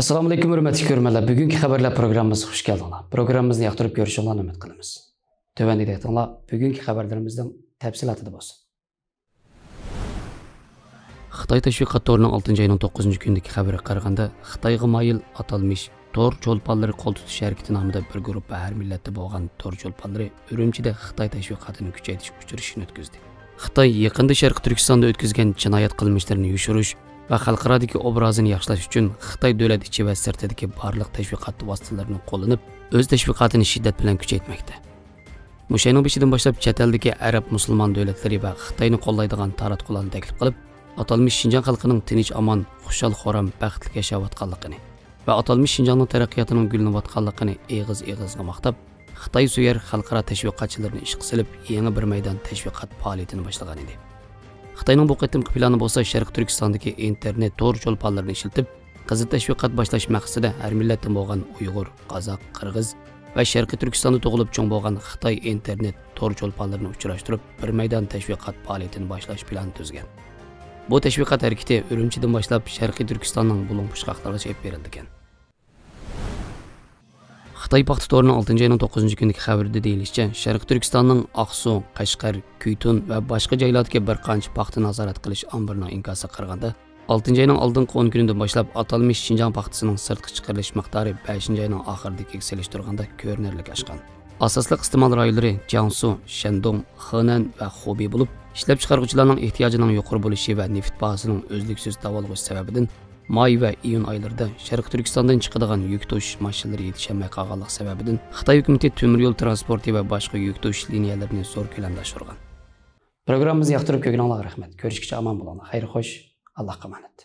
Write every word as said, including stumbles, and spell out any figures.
ئەسسالامۇئەلەيكۇم، ھۆرمەتلىك كۆرۈرمەنلەر. بۈگۈنكى خەۋەرلەر پروگراممىمىزغا خۇش كەلدىڭلار. پروگراممىمىزنى ياقتۇرۇپ كۆرۈشۈڭلارنى ئۈمىد قىلىمىز. تۆۋەندىكى دىققىتىڭلار بۈگۈنكى خەۋەرلىرىمىزنىڭ تەپسىلاتىدا بولسۇن. خىتاي تەشۋىقات تورىنىڭ ئالتىنچى ئاينىڭ توققۇزىنچى كۈنىدىكى خەۋىرىگە قارىغاندا، خىتايغا مايىل ئاتالمىش تور چولپانلىرى قول تۇتۇش ھەرىكىتى نامىدا بىر گۇرۇپپا ھەر مىللەتتە بولغان تور چولپانلىرى ئۈرۈمچىدە خىتاي تەشۋىقاتىنى كۈچەيتىش ئۇچرىشىشىنى ئۆتكۈزدى. خىتاي يېقىندا شەرقىي تۈركىستاندا ئۆتكۈزگەن جىنايەت قىلمىشلىرىنى يوشۇرۇش ۋە خەلقئارادىكى ئوبرازىنى ياخشىلاش ئۈچۈن خىتاي دۆلەت ئىچى ۋە سىرتىدىكى بارلىق تەشۋىقات ۋاسىتىلىرىنى قوللىنىپ، ئۆز تەشۋىقاتىنى شىددەت بىلەن كۈچەيتمەكتە. مۇشۇ ئاينىڭ بېشىدىن باشلاپ چەت ئەلدىكى ئەرەب مۇسۇلمان دۆلەتلىرى ۋە خىتاينى قوللايدىغان تاراتقۇلارنى تەكلىپ قىلىپ، ئاتالمىش شىنجاڭ خەلقىنىڭ تىنچ-ئامان، خۇشال-خۇرام، بەختلىك ياشاۋاتقانلىقىنى ۋە ئاتالمىش شىنجاڭنىڭ تەرەققىياتىنىڭ گۈللىنىۋاتقانلىقىنى ئېغىز-ئېغىزغا ماختاپ، خىتايسۆيەر خەلقئارا تەشۋىقاتچىلىرىنى ئىشقا سېلىپ، يېڭى بىر مەيدان تەشۋىقات پائالىيىتىنى باشلىغان ئىدى. خىتاينىڭ بۇ قېتىمقى پىلانى بولسا شەرقىي تۈركىستاندىكى ئىنتېرنېت تور چولپانلىرىنى ئىشلىتىپ، قىزىل تەشۋىقات باشلاش مەقسىتىدە ھەر مىللەتتىن بولغان ئۇيغۇر، قازاق، قىرغىز ۋە شەرقىي تۈركىستاندا تۇغۇلۇپ چوڭ بولغان خىتاي ئىنتېرنېت تور چولپانلىرىنى ئۇچراشتۇرۇپ، بىر مەيدان تەشۋىقات پائالىيىتىنى باشلاش پىلانى تۈزگەن. بۇ تەشۋىقات ھەرىكىتى ئۈرۈمچىدىن باشلاپ شەرقىي تۈركىستاننىڭ بۇلۇڭ پۇچقاقلىرىغىچە ئېلىپ بېرىلىدىكەن. خىتاي پاختا تورىنىڭ ئالتىنچى ئاينىڭ توققۇزىنچى كۈنىدىكى خەۋىرىدە دېيىلىشىچە، شەرقىي تۈركىستاننىڭ ئاقسۇ، قەشقەر، كۈيتۇن ۋە باشقا جايلاردىكى بىر قانچە پاختا نازارەت قىلىش ئامبىرىنىڭ ئىنكاسىغا قارىغاندا، ئالتىنچى ئاينىڭ ئالدىنقى ئون كۈنىدىن باشلاپ ئاتالمىش شىنجاڭ پاختىسىنىڭ سىرتقا چىقىرىلىش مىقدارى بەشىنچى ئاينىڭ ئاخىرىدىكىگە سېلىشتۇرغاندا كۆرۈنەرلىك ئاشقان. ئاساسلىق ئىستېمال رايونلىرى جياڭسۇ، شەندۇڭ، خېنەن ۋە خۇبېي بولۇپ، ئىشلەپچىقارغۇچىلارنىڭ ئېھتىياجىنىڭ يۇقىرى بولۇشى ۋە نېفىت باھاسىنىڭ ئۈزلۈكسىز داۋالغۇشى سەۋەبىدىن، ماي ۋە ئىيۇن ئايلىرىدا شەرقىي تۈركىستاندىن چىقىدىغان يۈك توشۇش ماشىنىلىرى يېتىشەلمەي قالغانلىقى سەۋەبىدىن، خىتاي ھۆكۈمىتى تۆمۈر يول تىرانسپورتى ۋە باشقا يۈك توشۇش لىنىيەلىرىنى زور كۆلەمدە ئاشۇرغان. پروگراممىمىزنى ياقتۇرۇپ كۆرگىنىڭلارغا رەھمەت. كۆرۈشكىچە ئامان بولۇڭلار. خەير خوش. ئاللاھقا ئامانەت.